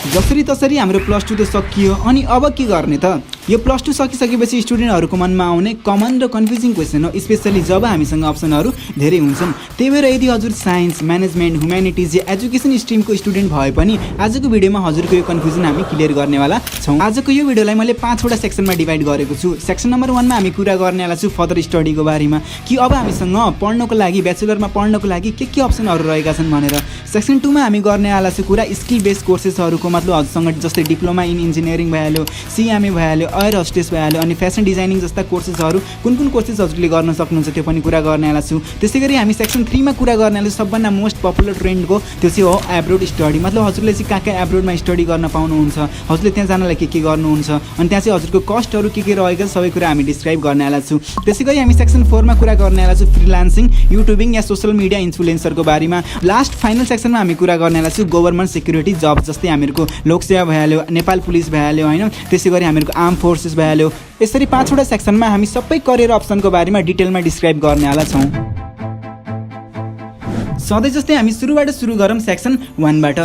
जसरी तसरी हाम्रो प्लस 2 त सकियो अनि अब के गर्ने त? यो प्लस 2 सकिसकेपछि स्टुडेन्टहरूको मनमा आउने कमन र कन्फ्युजिङ क्वेसन हो, स्पेशली जब हामीसँग अप्सनहरू धेरै हुन्छन्। त्यही भएर यदि हजुर साइन्स, म्यानेजमेन्ट, ह्युम्यानिटिज या एजुकेसन स्ट्रिमको स्टुडेन्ट भए पनि आजको भिडियोमा हजुरको यो कन्फ्युजन हामी क्लियर गर्नेवाला छौँ। आजको यो भिडियोलाई मैले 5 वटा सेक्सनमा डिभाइड गरेको छु। सेक्सन नम्बर 1 मा हामी कुरा गर्नेवाला छु फर्दर स्टडीको बारेमा कि अब हामीसँग पढ्नको लागि ब्याचलरमा पढ्नको लागि के अप्सनहरू रहेका छन् भनेर। सेक्सन 2 मा हामी गर्नेवाला छु कुरा स्किल बेस्ड कोर्सेसहरूको, मतलब हजुरसँग जस्तै डिप्लोमा इन इन्जिनियरिङ भइहाल्यो, सिएमए भइहाल्यो, एयर होस्टेस भइहाल्यो अनि फेसन डिजाइनिङ जस्ता कोर्सेसहरू कुन कोर्सेस हजुरले गर्न सक्नुहुन्छ त्यो पनि कुरा गर्नेवाला छु। त्यसैगरी हामी सेक्सन 3 मा कुरा गर्नेवाला सबभन्दा मोस्ट पपुलर ट्रेन्डको त्यो चाहिँ हो एब्रोड स्टडी, मतलब हजुरले चाहिँ कहाँ एब्रोडमा स्टडी गर्न पाउनुहुन्छ, हजुरले त्यहाँ जानलाई के गर्नुहुन्छ अनि त्यहाँ चाहिँ हजुरको कस्टहरू के रहेको सबै कुरा हामी डिस्क्राइब गर्नेवाला छु। त्यसैगरी हामी सेक्सन 4 मा कुरा गर्नेवाला छु फ्रिलान्सिङ, युट्युबिङ या सोशल मिडिया इन्फ्लुएन्सरको बारेमा। लास्ट फाइनल सेक्सनमा हामी कुरा गर्नेवाला छु गभर्नमेन्ट सेक्युरिटी जब, जस्तै हामीहरूको लोकसेवा भइहाल्यो, नेपाल पुलिस भइहाल्यो होइन, त्यसैगरी हामीहरूको आर्म फोर्सेस भइहाल्यो। यसरी 5 वटा सेक्सनमा हामी सबै करियर अप्सनको बारेमा डिटेलमा डिस्क्राइब गर्नेवाला छौँ। सधैँ जस्तै हामी सुरु गरौँ सेक्सन 1 बाट।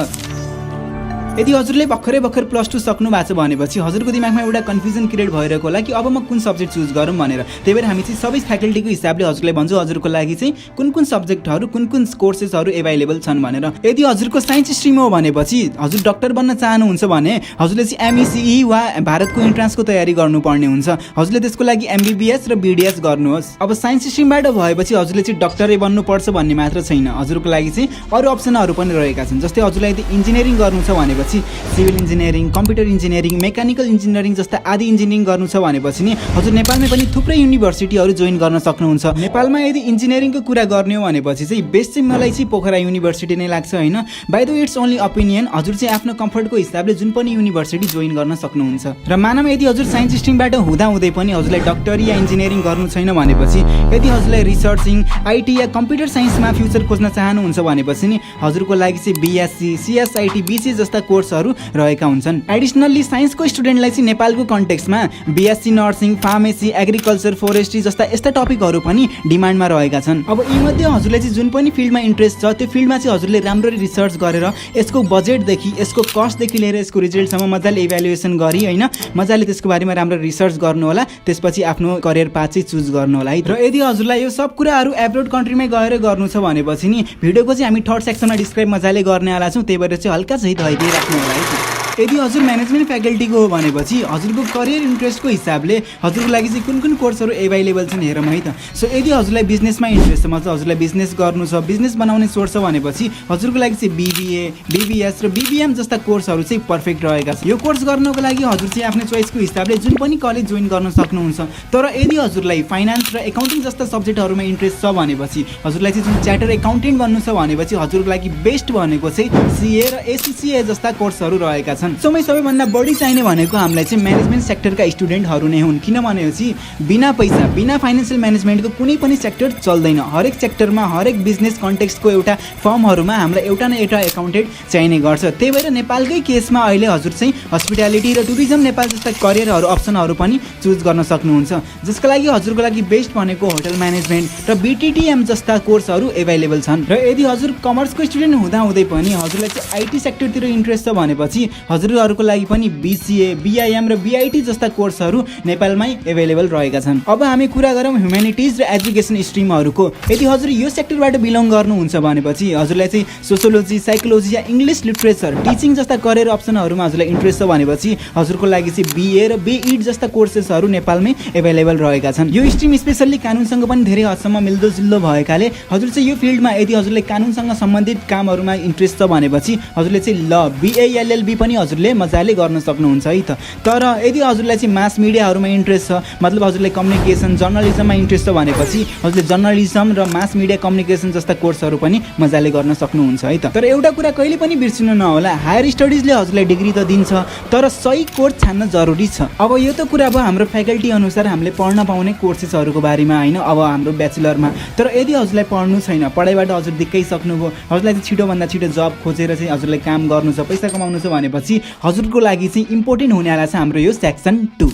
यदि हजुरले भर्खर प्लस 2 सक्नु भएको छ भनेपछि हजुरको दिमागमा एउटा कन्फ्युजन क्रिएट भइरहेको होला कि अब म कुन सब्जेक्ट चुज गरौँ भनेर। त्यही भएर हामी चाहिँ सबै फ्याकल्टीको हिसाबले हजुरलाई भन्छौँ हजुरको लागि चाहिँ कुन सब्जेक्टहरू कुन कोर्सेसहरू एभाइलेबल छन् भनेर। यदि हजुरको साइन्स स्ट्रिम हो भनेपछि हजुर डक्टर बन्न चाहनुहुन्छ भने हजुरले चाहिँ एमइसिई वा भारतको इन्ट्रान्सको तयारी गर्नुपर्ने हुन्छ। हजुरले त्यसको लागि एमबिबिएस र बिडिएस गर्नुहोस्। अब साइन्स स्ट्रिमबाट भएपछि हजुरले चाहिँ डक्टरै बन्नुपर्छ भन्ने मात्र छैन, हजुरको लागि चाहिँ अरू अप्सनहरू पनि रहेका छन्। जस्तै हजुरलाई यदि इन्जिनियरिङ गर्नु छ भनेपछि civil engineering, computer engineering, mechanical engineering जस्ता आदि इन्जिनियरिङ गर्नु छ भनेपछि नि हजुर नेपालमै पनि थुप्रै युनिभर्सिटीहरू जोइन गर्न सक्नुहुन्छ। नेपालमा यदि इन्जिनियरिङको कुरा गर्ने हो भनेपछि चाहिँ बेस्ट चाहिँ मलाई चाहिँ पोखरा युनिभर्सिटी नै लाग्छ होइन। By the way it's only opinion, हजुर चाहिँ आफ्नो कम्फर्टको हिसाबले जुन पनि युनिभर्सिटी जोइन गर्न सक्नुहुन्छ। र मानव यदि हजुर साइन्स स्ट्रिमबाट हुँदै पनि हजुरलाई डक्टरी या इन्जिनियरिङ गर्नु छैन भनेपछि, यदि हजुरलाई रिसर्चिङ, आइटी या कम्प्युटर साइन्समा फ्युचर खोज्न चाहनुहुन्छ भनेपछि नि हजुरको लागि चाहिँ बिएससी, सिएसआइटी, बिसी जस्ता कोर्सहरू रहेका हुन्छन्। एडिसनल्ली साइन्सको स्टुडेन्टलाई चाहिँ नेपालको कन्टेक्स्टमा BSc nursing, pharmacy, agriculture, forestry जस्ता यस्ता टपिकहरू पनि डिमान्डमा रहेका छन्। अब यीमध्ये हजुरले चाहिँ जुन पनि फिल्डमा इन्ट्रेस्ट छ त्यो फिल्डमा चाहिँ हजुरले राम्ररी रिसर्च गरेर यसको बजेटदेखि, यसको कस्टदेखि लिएर यसको रिजल्टसम्म मजाले इभ्यालुएसन गरी होइन, मजाले त्यसको बारेमा राम्रो रिसर्च गर्नु होला। त्यसपछि आफ्नो करियर पाथ चाहिँ चुज गर्नु होला है। र यदि हजुरलाई यो सब कुराहरू एब्रोड कन्ट्रीमै गएर गर्नु छ भनेपछि नि भिडियोको चाहिँ हामी थर्ड सेक्सनमा डिस्क्राइब मजाले गर्नेवाला छौँ। त्यही भएर चाहिँ हल्का चाहिँ धैर्य राख्नु होला है। यदि हजुर म्यानेजमेन्ट फ्याकल्टीको हो भनेपछि हजुरको करियर इन्ट्रेस्टको हिसाबले हजुरको लागि चाहिँ कुन कोर्सहरू एभाइलेबल छन् हेरौँ है त। सो यदि हजुरलाई बिजनेसमा इन्ट्रेस्ट छ, मतलब हजुरलाई बिजनेस गर्नु छ, बिजनेस बनाउने सोच छ भनेपछि हजुरको लागि चाहिँ बिबिए, बिबिएस र बिबिएम जस्ता कोर्सहरू चाहिँ पर्फेक्ट रहेका छन्। यो कोर्स गर्नको लागि हजुर चाहिँ आफ्नो चोइसको हिसाबले जुन पनि कलेज जोइन गर्न सक्नुहुन्छ। तर यदि हजुरलाई फाइनान्स र एकाउन्टिङ जस्ता सब्जेक्टहरूमा इन्ट्रेस्ट छ भनेपछि हजुरलाई चाहिँ जुन चार्टर एकाउन्टेन्ट बन्नु छ भनेपछि हजुरको लागि बेस्ट भनेको चाहिँ सिए र एसिसिए जस्ता कोर्सहरू रहेका छन्। समय सबैभन्दा बढी चाहिने भनेको हामीलाई चाहिँ म्यानेजमेन्ट सेक्टरका स्टुडेन्टहरू नै हुन्। किनभनेपछि बिना पैसा, बिना फाइनेन्सियल म्यानेजमेन्टको कुनै पनि सेक्टर चल्दैन। हरेक सेक्टरमा, हरेक बिजनेस कन्टेक्स्टको एउटा फर्महरूमा हामीलाई एउटा न एउटा एकाउन्टेन्ट चाहिने गर्छ। त्यही भएर नेपालकै केसमा अहिले हजुर चाहिँ हस्पिटालिटी र टुरिज्म नेपाल जस्ता करियरहरू अप्सनहरू पनि चुज गर्न सक्नुहुन्छ। जसको लागि हजुरको लागि बेस्ट भनेको होटल म्यानेजमेन्ट र बिटिटिएम जस्ता कोर्सहरू एभाइलेबल छन्। र यदि हजुर कमर्सको स्टुडेन्ट हुँदै पनि हजुरलाई चाहिँ आइटी सेक्टरतिर इन्ट्रेस्ट छ भनेपछि हजुरहरूको लागि पनि बिसिए, बिआइएम र बिआइटी जस्ता कोर्सहरू नेपालमै एभाइलेबल रहेका छन्। अब हामी कुरा गरौँ ह्युम्यानिटिज र एजुकेसन स्ट्रिमहरूको। यदि हजुर यो सेक्टरबाट बिलोङ गर्नुहुन्छ भनेपछि हजुरलाई चाहिँ सोसियोलोजी, साइकोलोजी या इङ्ग्लिस लिटरेचर, टिचिङ जस्ता करियर अप्सनहरूमा हजुरलाई इन्ट्रेस्ट छ भनेपछि हजुरको लागि चाहिँ बिए र बिइड जस्ता कोर्सेसहरू नेपालमै एभाइलेबल रहेका छन्। यो स्ट्रिम स्पेसल्ली कानुनसँग पनि धेरै हदसम्म मिल्दोजुल्दो भएकाले हजुर चाहिँ यो फिल्डमा यदि हजुरलाई कानुनसँग सम्बन्धित कामहरूमा इन्ट्रेस्ट छ भनेपछि हजुरले चाहिँ ल, बिएएलएलबी पनि हजुरले मजाले गर्न सक्नुहुन्छ है त। तर यदि हजुरलाई चाहिँ मास मिडियाहरूमा इन्ट्रेस्ट छ, मतलब हजुरलाई कम्युनिकेसन, जर्नलिजममा इन्ट्रेस्ट छ भनेपछि हजुरले जर्नलिजम र मास मिडिया कम्युनिकेसन जस्ता कोर्सहरू पनि मजाले गर्न सक्नुहुन्छ है त। तर एउटा कुरा कहिले पनि बिर्सिनु नहोला, हायर स्टडिजले हजुरलाई डिग्री त दिन्छ तर सही कोर्स छान्न जरुरी छ। अब यो त कुरा भयो हाम्रो फ्याकल्टी अनुसार हामीले पढ्न पाउने कोर्सेसहरूको बारेमा होइन, अब हाम्रो ब्याचलरमा। तर यदि हजुरलाई पढ्नु छैन, पढाइबाट हजुर दिक्कै सक्नुभयो, हजुरलाई चाहिँ छिटोभन्दा छिटो जब खोजेर चाहिँ हजुरलाई काम गर्नु छ, पैसा कमाउनु छ भनेपछि हजुरको लागि चाहिँ इम्पोर्टेन्ट हुनेवाला छ हाम्रो यो सेक्सन 2।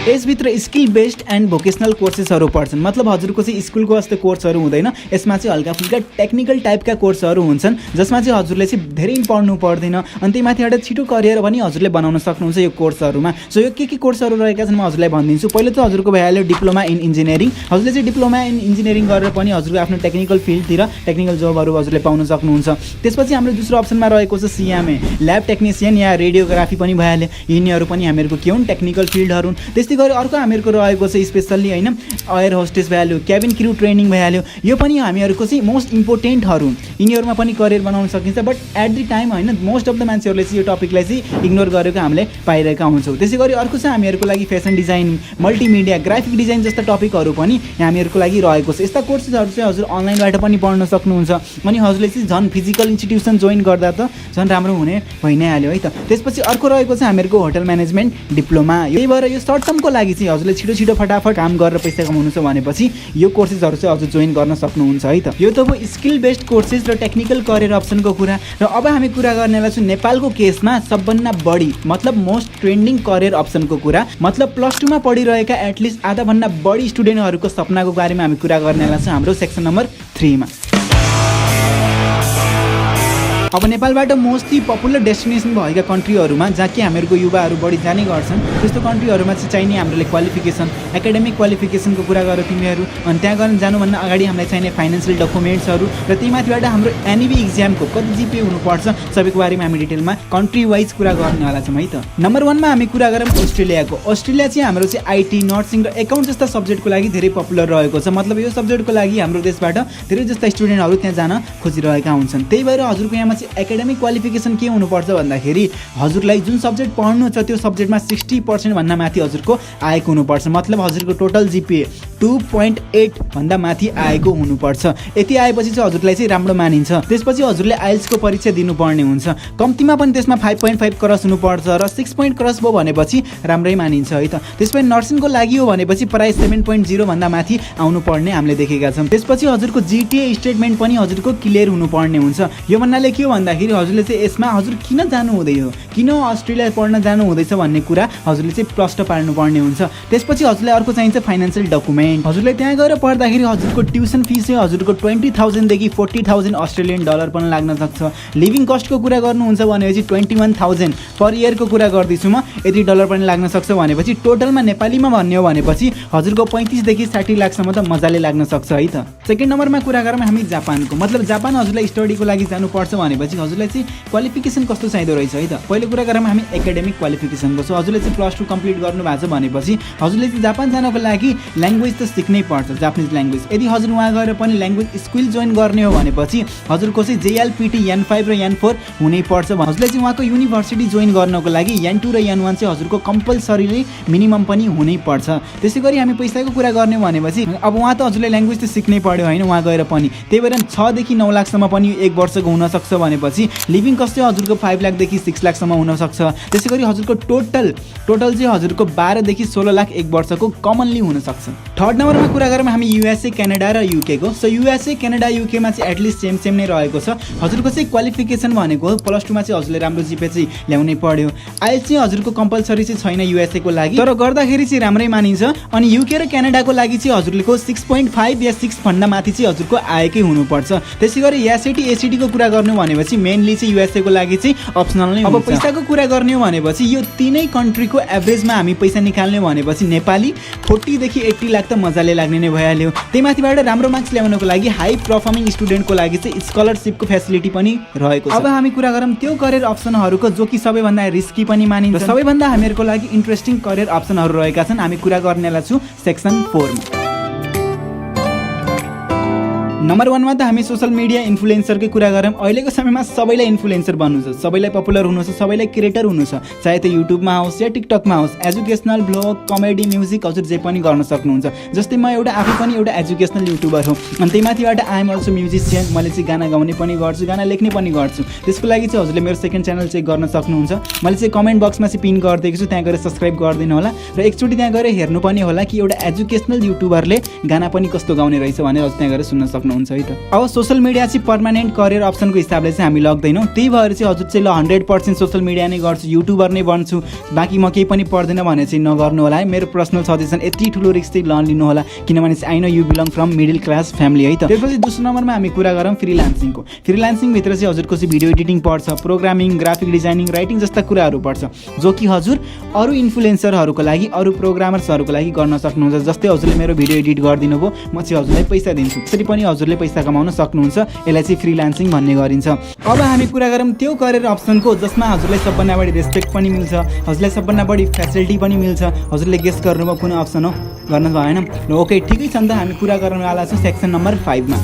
यसभित्र स्किल बेस्ड एन्ड भोकेसनल कोर्सेसहरू पर्छन्। मतलब हजुरको चाहिँ स्कुलको जस्तो कोर्सहरू हुँदैन, यसमा चाहिँ हल्का फुल्का टेक्निकल टाइपका कोर्सहरू हुन्छन् जसमा चाहिँ हजुरले चाहिँ धेरै पढ्नु पर्दैन अनि त्यही माथि एउटा छिटो करियर पनि हजुरले बनाउन सक्नुहुन्छ यो कोर्सहरूमा। सो यो के कोर्सहरू रहेका छन् म हजुरलाई भनिदिन्छु। पहिलो त हजुरको भइहाल्यो डिप्लोमा इन इन्जिनियरिङ। हजुरले चाहिँ डिप्लोमा इन इन्जिनियरिङ गरेर पनि हजुरको आफ्नो टेक्निकल फिल्डतिर टेक्निकल जबहरू हजुरले पाउन सक्नुहुन्छ। त्यसपछि हाम्रो दोस्रो अप्सनमा रहेको छ सिएमए, ल्याब टेक्निसियन या रेडियोग्राफी पनि भइहाल्यो। यिनीहरू पनि हामीहरूको के हुन्, टेक्निकल फिल्डहरू हुन्। त्यस्तै गरी अर्को हामीहरूको रहेको छ स्पेसल्ली होइन एयर होस्टेस भइहाल्यो, क्याबिन क्रू ट्रेनिङ भइहाल्यो। यो पनि हामीहरूको चाहिँ मोस्ट इम्पोर्टेन्टहरू हुन्। यिनीहरूमा पनि करियर बनाउन सकिन्छ, बट एट द टाइम होइन मोस्ट अफ द मान्छेहरूले चाहिँ यो टपिकलाई चाहिँ इग्नोर गरेको हामीले पाइरहेका हुन्छौँ। त्यसै गरी अर्को चाहिँ हामीहरूको लागि fashion design, multimedia, graphic design जस्ता टपिकहरू पनि हामीहरूको लागि रहेको छ। यस्ता कोर्सेसहरू चाहिँ हजुर अनलाइनबाट पनि पढ्न सक्नुहुन्छ अनि हजुरले चाहिँ झन् फिजिकल इन्स्टिट्युसन जोइन गर्दा त झन् राम्रो हुने भइ नै हाल्यो है त। त्यसपछि अर्को रहेको छ हामीहरूको होटल म्यानेजमेन्ट डिप्लोमा। यही भएर यो सर्ट टर्मको लागि चाहिँ हजुरले छिटो फटाफट काम गरेर पैसा कमाउनु छ भनेपछि यो कोर्सेसहरू चाहिँ हजुर जोइन गर्न सक्नुहुन्छ है त। यो त हो स्किल बेस्ड कोर्सेस र टेक्निकल करियर अप्सनको कुरा। र अब हामी कुरा गर्नेलाई छु नेपालको केसमा सबभन्दा बढी मतलब मोस्ट ट्रेन्डिङ करियर अप्सनको कुरा। मतलब +2 मा पढिरहेका एटलिस्ट आधाभन्दा बढी स्टुडेन्टहरूको सपनाको बारेमा हामी कुरा गर्नेलाई छु हाम्रो सेक्सन नम्बर 3 मा। अब नेपालबाट मोस्टली पपुलर डेस्टिनेसन भएका कन्ट्रीहरूमा जहाँ कि हामीहरूको युवाहरू बढी जाने गर्छन् त्यस्तो कन्ट्रीहरूमा चाहिँ चाहिने हामीले क्वालिफिकेसन, एकाडेमिक क्वालिफिकेसनको कुरा गर तिमीहरू। अनि त्यहाँ गर्न जानुभन्दा अगाडि हामीलाई चाहिने फाइनेन्सियल डकुमेन्ट्सहरू र त्यही माथिबाट हाम्रो एनइबी इक्जामको कति जिपिए हुनुपर्छ सबैको बारेमा हामी डिटेलमा कन्ट्री वाइज कुरा गर्नेवाला छौँ है त। नम्बर 1 मा हामी कुरा गरौँ अस्ट्रेलियाको। अस्ट्रेलिया चाहिँ हाम्रो चाहिँ आइटी, नर्सिङ र एकाउन्ट जस्ता सब्जेक्टको लागि धेरै पपुलर रहेको छ। मतलब यो सब्जेक्टको लागि हाम्रो देशबाट धेरै जस्ता स्टुडेन्टहरू त्यहाँ जान खोजिरहेका हुन्छन्। त्यही भएर हजुरको यहाँमा एकाडेमिक क्वालिफिकेसन के हुनुपर्छ भन्दाखेरि हजुरलाई जुन सब्जेक्ट पढ्नु छ त्यो सब्जेक्टमा 60% भन्दा माथि हजुरको आएको हुनुपर्छ। मतलब हजुरको टोटल जिपिए 2.8 भन्दा माथि आएको हुनुपर्छ। यति आएपछि चाहिँ हजुरलाई चाहिँ राम्रो मानिन्छ। त्यसपछि हजुरले आइएल्सको परीक्षा दिनुपर्ने हुन्छ। कम्तीमा पनि त्यसमा 5.5 क्रस हुनुपर्छ र 6 पोइन्ट क्रस भयो भनेपछि राम्रै मानिन्छ है त। त्यसपछि नर्सिङको लागि हो भनेपछि प्राइस 7.0 भन्दा माथि आउनुपर्ने हामीले देखेका छौँ। त्यसपछि हजुरको जिटिए स्टेटमेन्ट पनि हजुरको क्लियर हुनुपर्ने हुन्छ। यो भन्नाले के हो भन्दाखेरि हजुरले चाहिँ यसमा हजुर किन जानु हुँदै हो, किन अस्ट्रेलिया पढ्न जानु हुँदैछ भन्ने कुरा हजुरले चाहिँ प्रश्न पार्नुपर्ने हुन्छ। त्यसपछि हजुरलाई अर्को चाहिन्छ फाइनेन्सियल डकुमेन्ट। हजुरले त्यहाँ गएर पढ्दाखेरि हजुरको ट्युसन फिस चाहिँ हजुरको 20,000 देखि 40,000 अस्ट्रेलियन डलर पनि लाग्न सक्छ। लिभिङ कस्टको कुरा गर्नुहुन्छ भनेपछि 21,000 पर इयरको कुरा गर्दैछु म, यति डलर पनि लाग्न सक्छ भनेपछि टोटलमा नेपालीमा भन्ने हो भनेपछि हजुरको 35 देखि 60 लाखसम्म त मजाले लाग्न सक्छ है त। सेकेन्ड नम्बरमा कुरा गरौँ हामी जापानको। मतलब जापान हजुरलाई स्टडीको लागि जानुपर्छ भनेपछि हजुरलाई चाहिँ क्वालिफिकेसन कस्तो चाहिँदो रहेछ है त। पहिलो कुरा गरौँ हामी एकाडेमिक क्वालिफिकेसनको। सो हजुरले चाहिँ +2 कम्प्लिट गर्नु भएको छ भनेपछि हजुरले चाहिँ जापान जानको लागि ल्याङ्ग्वेज त सिक्नै पर्छ, जापानिज ल्याङ्ग्वेज। यदि हजुर वहाँ गएर पनि ल्याङ्ग्वेज स्किल जोइन गर्ने हो भनेपछि हजुरको चाहिँ JLPT N5 र N4 हुनै पर्छ। हजुरले चाहिँ वहाँको युनिभर्सिटी जोइन गर्नको लागि N2 र N1 चाहिँ हजुरको कम्पलसरीली मिनिमम पनि हुनै पर्छ। त्यसै गरी हामी पैसाको कुरा गर्ने हो भनेपछि अब वहाँ त हजुरले ल्याङ्ग्वेज त सिक्नै पर्यो होइन वहाँ गएर पनि। त्यही भएर 6 देखि 9 लाखसम्म पनि 1 वर्षको हुनसक्छ भनेपछि लिभिङ कस्ट चाहिँ हजुरको 5 लाखदेखि 6 लाखसम्म हुनसक्छ। त्यसै गरी हजुरको टोटल चाहिँ हजुरको 12 देखि 16 लाख 1 वर्षको कमनली हुनसक्छ। थर्ड नम्बरमा कुरा गरौँ हामी युएसए, क्यानाडा र युकेको। सो युएसए, क्यानाडा, युकेमा चाहिँ एटलिस्ट सेम नै रहेको छ। हजुरको चाहिँ क्वालिफिकेसन भनेको +2 मा चाहिँ हजुरले राम्रो जिपे चाहिँ ल्याउनै पर्यो। आइएल्स चाहिँ हजुरको कम्पलसरी चाहिँ छैन युएसए को लागि, तर गर्दाखेरि चाहिँ राम्रै मानिन्छ। अनि युके र क्यानाडाको लागि चाहिँ हजुरको 6.5 या 6 भन्दा माथि चाहिँ हजुरको आएकै हुनुपर्छ। त्यसै गरी एसएटी को कुरा गर्नु भनेपछि मेनली चाहिँ युएसए को लागि चाहिँ अप्सनल नै हुन्छ। अब पैसाको कुरा गर्ने हो भनेपछि यो तीनै कन्ट्रीको एभरेजमा हामी पैसा निकाल्ने भनेपछि नेपाली 40 देखि 80 लाख त मजाले लाग्ने नै भइहाल्यो। त्यही माथिबाट राम्रो मार्क्स ल्याउनको लागि हाई पर्फर्मिङ स्टुडेन्टको लागि चाहिँ स्कलरसिपको फेसिलिटी पनि रहेको छ। अब हामी कुरा गरौँ त्यो करियर अप्सनहरूको जो कि सबैभन्दा रिस्की पनि मानिन्छ, सबैभन्दा हामीहरूको लागि इन्ट्रेस्टिङ करियर अप्सनहरू रहेका छन्। हामी कुरा गर्नेलाई छु सेक्सन 4 मा। नम्बर 1 मा त हामी सोशल मिडिया इन्फ्लुएन्सरकै कुरा गरौँ। अहिलेको समयमा सबैलाई इन्फ्लुएन्सर बन्नु छ, सबैलाई पपुलर हुनु छ, सबैलाई क्रिएटर हुनु छ, चाहे त युट्युबमा होस् या टिकटकमा होस्। एजुकेसनल ब्लग, कमेडी, म्युजिक हजुर जे पनि गर्न सक्नुहुन्छ। जस्तै म आफै पनि एउटा एजुकेसनल युट्युबर हो अनि त्यही माथिबाट आइ एम अल्सो म्युजिसियन। मैले चाहिँ गाना गाउने पनि गर्छु, गाना लेख्ने पनि गर्छु। त्यसको लागि चाहिँ हजुरले मेरो सेकेन्ड च्यानल चाहिँ गर्न सक्नुहुन्छ। मैले चाहिँ कमेन्ट बक्समा चाहिँ पिन गरिदिएको छु, त्यहाँ गएर सब्सक्राइब गरिदिनु होला र एकचोटि त्यहाँ गएर हेर्नु पनि होला कि एउटा एजुकेसनल युट्युबरले गाना पनि कस्तो गाउने रहेछ भनेर त्यहाँ गएर सुन्न सक्नुहुन्छ। सक्नुहुन्छ है त। अब सोसल मिडिया चाहिँ पर्मानेन्ट करियर अप्सनको हिसाबले चाहिँ हामी लग्दैनौँ, त्यही भएर चाहिँ हजुर चाहिँ ल 100% सोसल मिडिया नै गर्छु, युट्युबर नै बन्छु, बाँकी म केही पनि पर्दैन भने चाहिँ नगर्नु होला है। मेरो पर्सनल सजेसन यति ठुलो रिस्क चाहिँ नलिनु होला, किनभने चाहिँ I know you belong from middle class family है त। त्यसपछि दोस्रो नम्बरमा हामी कुरा गरौँ फ्रिलान्सिङको। फ्रिलान्सिङभित्र चाहिँ हजुरको चाहिँ भिडियो एडिटिङ पर्छ, प्रोग्रामिङ, ग्राफिक डिजाइनिङ, राइटिङ जस्ता कुराहरू पर्छ, जो कि हजुर अरू इन्फ्लुएन्सरहरूको लागि, अरू प्रोग्रामर्सहरूको लागि गर्न सक्नुहुन्छ। जस्तै हजुरले मेरो भिडियो एडिट गरिदिनु भयो, म चाहिँ हजुरलाई पैसा दिन्छु, त्यसरी पनि हजुरले पैसा कमाउन सक्नुहुन्छ। यसलाई चाहिँ फ्रिलान्सिङ भन्ने गरिन्छ। अब हामी कुरा गरौँ त्यो करियर अप्सनको जसमा हजुरलाई सबभन्दा बढी रेस्पेक्ट पनि मिल्छ, हजुरलाई सबभन्दा बढी फेसिलिटी पनि मिल्छ। हजुरले गेस गर्नुभयो कुन अप्सन हो, गर्न भएन? ओके, ठिकै छ नि त। हामी कुरा गर्नवाला छौँ सेक्सन नम्बर 5 मा।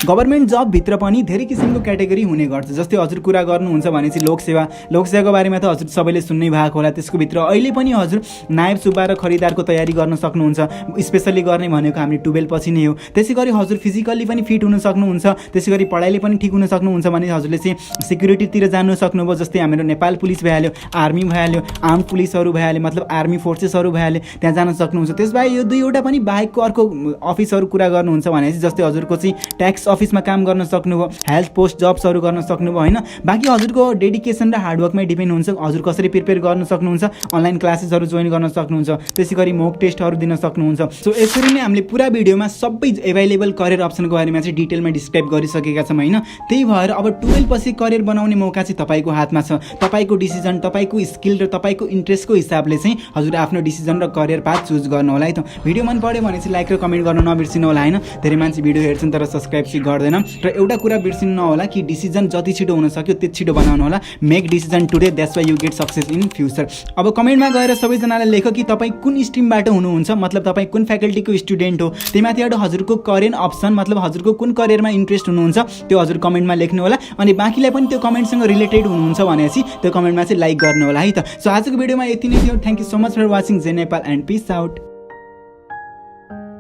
गभर्मेन्ट जबभित्र पनि धेरै किसिमको क्याटेगोरी हुने गर्छ। जस्तै हजुर कुरा गर्नुहुन्छ भने चाहिँ लोकसेवाको बारेमा त हजुर सबैले सुन्नै भएको होला। त्यसको भित्र अहिले पनि हजुर नायब सुब्बा र खरिदारको तयारी गर्न सक्नुहुन्छ। स्पेसली गर्ने भनेको हामी 12 पछि नै हो। त्यसै गरी हजुर फिजिकल्ली पनि फिट हुन सक्नुहुन्छ, त्यसै गरी पढाइले पनि ठिक हुन सक्नुहुन्छ भने हजुरले चाहिँ सिक्युरिटीतिर जानु सक्नुभयो। जस्तै हाम्रो नेपाल पुलिस भइहाल्यो, आर्मी भइहाल्यो, आर्म पुलिसहरू भइहाल्यो, मतलब आर्मी फोर्सेसहरू भइहाल्यो, त्यहाँ जान सक्नुहुन्छ। त्यसबाहेक यो दुईवटा पनि बाहेकको अर्को अफिसहरू कुरा गर्नुहुन्छ भने चाहिँ जस्तै हजुरको चाहिँ ट्याक्स अफिसमा काम गर्न सक्नुभयो, हेल्थ पोस्ट जब्सहरू गर्न सक्नुभयो होइन। बाँकी हजुरको डेडिकेसन र हार्डवर्कमै डिपेन्ड हुन्छ हजुर कसरी प्रिपेयर गर्न सक्नुहुन्छ। अनलाइन क्लासेसहरू जोइन गर्न सक्नुहुन्छ, त्यसै गरी मोक टेस्टहरू दिन सक्नुहुन्छ। सो यसरी नै हामीले पुरा भिडियोमा सबै एभाइलेबल करियर अप्सनको बारेमा चाहिँ डिटेलमा डिस्क्राइब गरिसकेका छौँ होइन। त्यही भएर अब 12 पछि करियर बनाउने मौका चाहिँ तपाईँको हातमा छ। तपाईँको डिसिजन, तपाईँको स्किल र तपाईँको इन्ट्रेस्टको हिसाबले चाहिँ हजुर आफ्नो डिसिजन र करियर पाथ चुज गर्नु होला है त। भिडियो मन पऱ्यो भने चाहिँ लाइक र कमेन्ट गर्न नबिर्सिनु होला होइन। धेरै मान्छे भिडियो हेर्छन् तर सब्सक्राइब चाहिँ गर्दैन। र एउटा कुरा बिर्सिनु नहोला कि डिसिजन जति छिटो हुन सक्यो त्यति छिटो बनाउनु होला। Make decision today, that's why you get success in future. अब कमेन्टमा गएर सबैजनाले लेख कि तपाईँ कुन स्ट्रिमबाट हुनुहुन्छ, मतलब तपाईँ कुन फ्याकल्टीको स्टुडेन्ट हो। त्यहीमाथिबाट हजुरको करियर अप्सन, मतलब हजुरको कुन करियरमा इन्ट्रेस्ट हुनुहुन्छ त्यो हजुर कमेन्टमा लेख्नु होला। अनि बाँकीलाई पनि त्यो कमेन्टसँग रिलेटेड हुनुहुन्छ भनेपछि त्यो कमेन्टमा चाहिँ लाइक गर्नु होला है त। सो आजको भिडियोमा यति नै थियो। Thank you so much for watching जे नेपाल एन्ड पिस आउट।